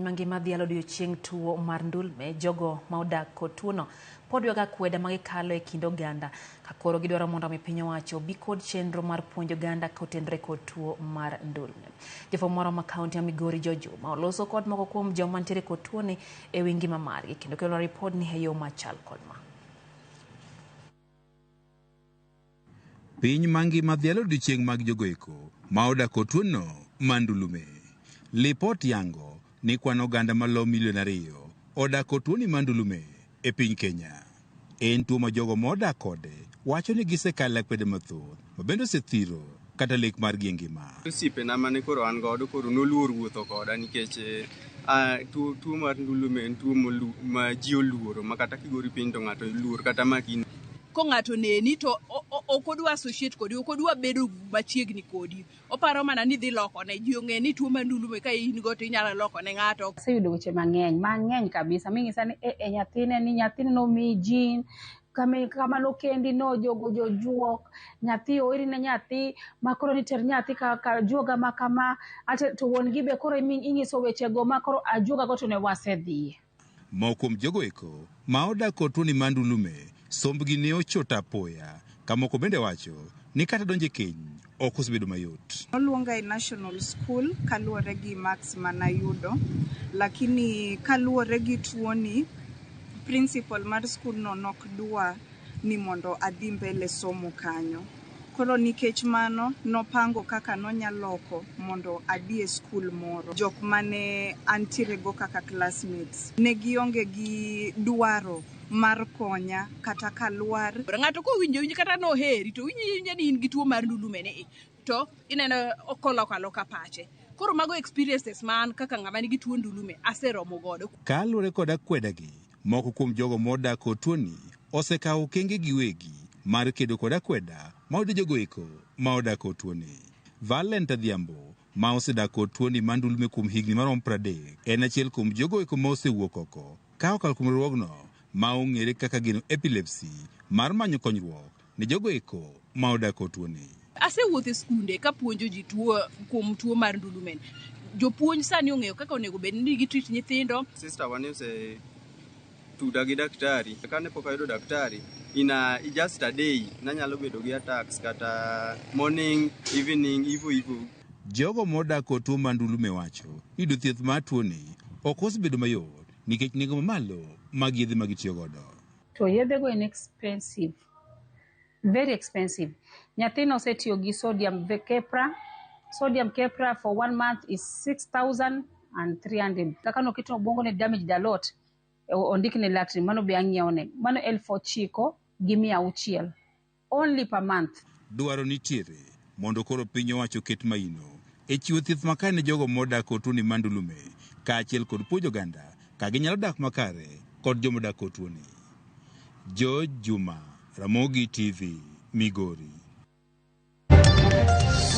mangima dhialo odiochieng' tuo mar ndulme, jogo ma odak kod tuono pod ywago akweda ma gikalo e kind oganda ka koro gidwaro mondo mi piny owacho obi kod chenro mar puonjo oganda kotenre kod tuo mar ndulme. Jafwambo moro ma kaunti ma Migori George Juma oloso kod moko kuom joma nitiere kod tuoni e wi ngima margi kendo kelo ripodni e yo machal kod ma. Piny mangima dhialo odiochieng' mag jogoeko ma odak kod tuono mar ndulume. Lipot yango ni kwan oganda malo milion 2 odak kod tuoni mar ndulume e piny Kenya. En tuo ma jogo ma odak kode wacho ni gisekalo e akwede mathoth ma bende osethiro kata lek margi e ngima. Osiepena mane koro an godo koro noluor wuotho koda nikech tuo mar ndulume en tuo ma ji oluoro ma kata kigori piny to ng'ato luor kata maki. Ko ng'ato neni to ok odwa associate kodi, ok odwa bedo machiegni kodi. Oparo mana ni dhi lokone. Ji ong'e ni tuo mar ndulume ka in go to inyalo lokone ng'ato. Aseyudo weche mang'eny, mang'eny kabisa. Ming'isa ni nyathine ni nyathine nomiyi jin, kama nokendi no jogo jojuok, nyathi oiri ne nyathi, ma koro ni ter nyathi ka ajuoga ma kama, ate, to wuon gi be koro ing'iso wechego ma koro ajuoga go to ne wasedhiye. Moko kuom jogo eko ma odak kod tuoni mar ndulume, sombgi ne ochot apoya, ka moko bende wacho ni kata donjo e keny ok osebedo mayot. Noluonga e national school kaluwore gi marks manayudo, lakini kaluwore gi tuoni, principal mar school no nok dwa ni mondo adhi mbele somo kanyo. Koro nikech mano, nopango kaka nonyaloko mondo adhi e school moro. Jok mane antiere go kaka classmates ne gionge gi dwaro mar konya kata kalwar. Ng'ato kowinjo winjo kata noheri to winjo winjo ni in gi tuo mar ndulume ni to ineno okoloko aloka pache. Koro mago experiences ma an kaka ng'ama nigi tuo ndulume aseromo godo. Kaluwore kod akwedagi, moko kuom jogo modak kod tuoni osekawo okenge giwegi mar kedo kod akweda ma oyudo jogo eko ma odak kod tuoni. Valent Adhiambo ma osedak kod tuoni mar ndulume kuom higni maromo 30 en achiel kuom jogo eko ma osewuok oko ka okalo kuom riwruogno ma ong'ere kaka geno epilepsy mar manyo konyruok ne jogo eko ma odak kod tuoni. Asewuotho e skunde kapuonjo ji tuo kuom tuo mar ndulume. Jopuonj sani ong'eyo kaka onego bed ni gitreat nyithindo. Sister wa ne ose tuda gi daktari. Kane pok ayudo daktari, in a just a day nanyalo bedo gi attacks kata morning, evening, hivyo hivyo. Jogo modak kod tuo mar ndulume wacho ni yudo thieth mar tuoni ok osebedo mayot nikech nengo mamalo mag yedhe ma gitiyo godo. To yedhego en expensive, very expensive. Nyathino osetiyo gi sodium Keppra. Sodium Keppra for 1 month is 6,300. Kaka noketo obwongo ne damaged a lot, ondikne Latin, mano be ang'iewo ne. Mano 9,600 only per month. Dwaro nitiere mondo koro piny owacho ket maino e chiwo thieth makare ne jogo modak kod tuoni mar ndulume kaachiel kod puonjo oganda ka ginyalo dak makare kod joma odak kod tuoni. George Juma, Ramogi TV, Migori.